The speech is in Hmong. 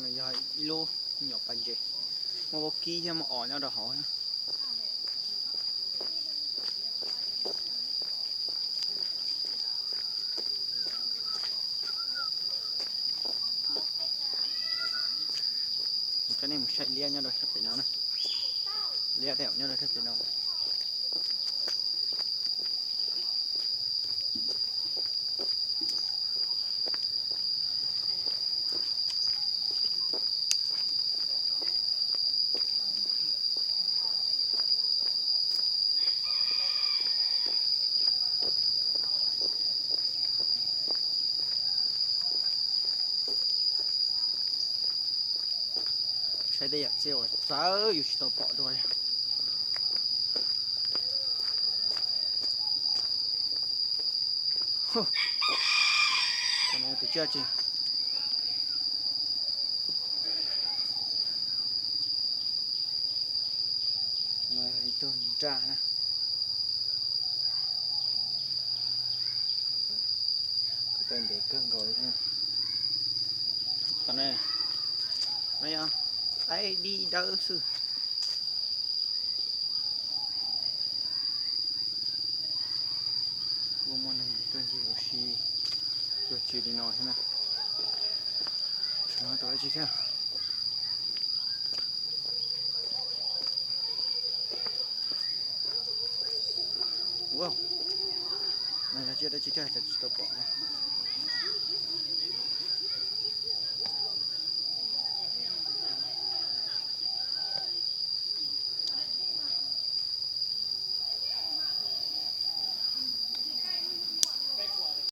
Yog ib lub nyuam pas ntses, muaj vaub kib thiab muaj os nyob rau hauv. Coj nej mus saib liab nyob rau sab pem no na. Liab tej zaum nyob rau sab pem no. Saib tej yam txiaj uas txawv yus tsis tau pom dua. Tus tsiaj tsi no, ib tug nraj na. Ko taw ntev kawg nkaus li thiab. Tom no, no yog qaib dib dawb xwb. Kuj muaj neeg tuaj ncig ua si tuaj tsi li no thiab na. Saib no tau dab tsi thiab. Ua, no yog tsiaj dab tsi thiab cas tsis tau pom no.